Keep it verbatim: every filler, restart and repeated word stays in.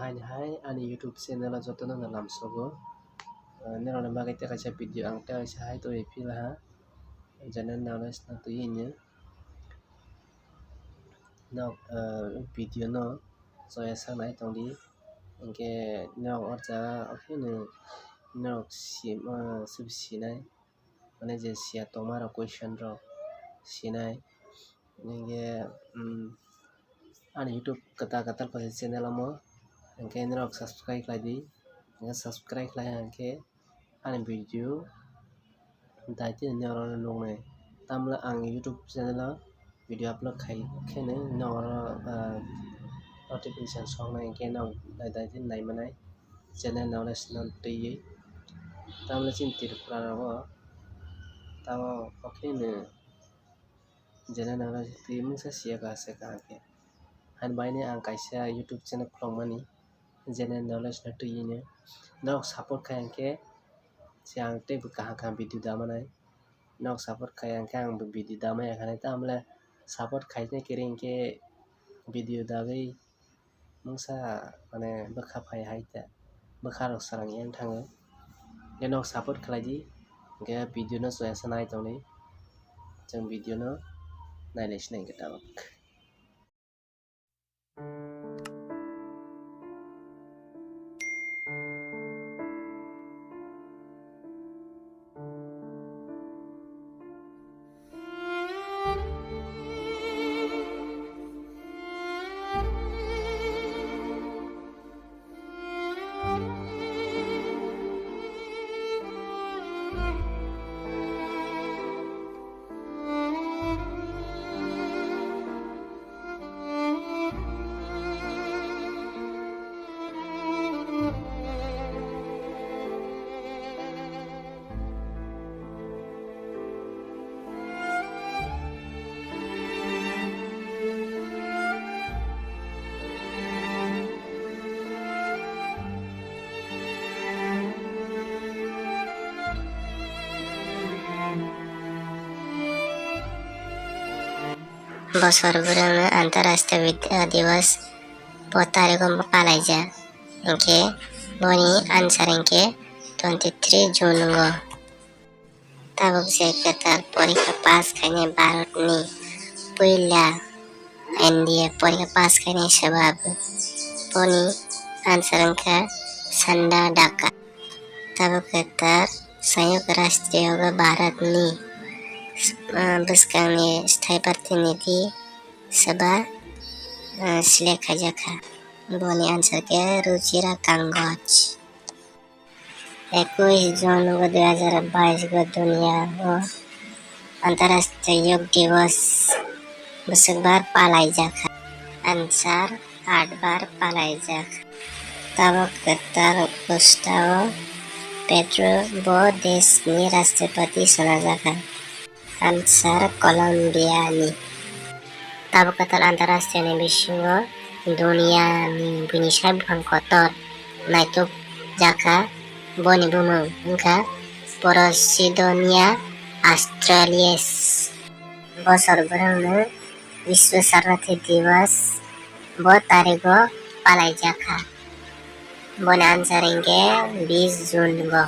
Hai ani YouTube channel o jotono no lamsogo. Ah, nirokni bagwi tei kaisa video ang tei kaisa hai tongwi phila ha. General knowledge no twiwi no. Nok, ah, video no choya sanai tongdi. Hinkhe nok o jaga o khe no nok sim, ah, sub sinai. Mane je siya tongma rok question rok sinai. Hinkhe, um, ani YouTube kwtal kwtal kaisa channel omo. Hinkhe norok subscribe khlai di. Hinkhe subscribe khlai hinkhe ani video dai tini norok nuknai. Tamle ang YouTube channel o video upload khai khe no norok, ah, notification soknai hinkhe norok dai dai tini nai manai. Channel knowledge no twiwi. Tamle chini Tripura rogo tamo o khe no general knowledge twi mungsa siya ka se kaham khe. Hani baini ang kaisa YouTube channel khulokmani general knowledge no twiwi no. Norok support khai hinkhe se ang teibo kaham kaham video da manai. Norok support khai hinkhe ang bo video da maya khanai, tamle support khaina kwrwi hinkhe video dagwi mungsa mane bwkha phai hai ta, bwkha rok swrang yang thango. Hinkhe nok support khlai di, hinkhe video no choya sanai tongdi, chwng video no nailai sinai hinkhe tabuk. Bosor bwrwngno Antarashtriya Vidya Diwas bo tarigo palaijak, hinkhe boni answer hinkhe twenty three June go. Tabuk je kwtal porikha pass khainai Bharatni puila N D A porikha pass khainai swbabo. Boni answer wngkha Sanda Dhaka. Tabuk kwtal Sanyukta Rashtra Yoga Bharatni, ah, bwskangni sthai prarthinidhi sabha, ah, select khaijakha. Boni answer khe Ruchira Kangoch. Ekush June go dui hajar bais go duniya o Antarashtriya Yog Divas bwswkbar palaijak kha. Answer, aat bar palaijak. Tabuk kwtal Gustavo Petro bo deshni rashtrapati swnajak kha. Answer, Colombia ni. Tabuk kwtal Antarashtriya ni bisingo duniya ni buini sai buphang kotor naituk jakha, boni bumung wngkha Porosidonia australis. Bosor bwrwngno Biswa Sarnathi Diwas bo tarigo palaijakha. Boni answer hinkhe bis June go.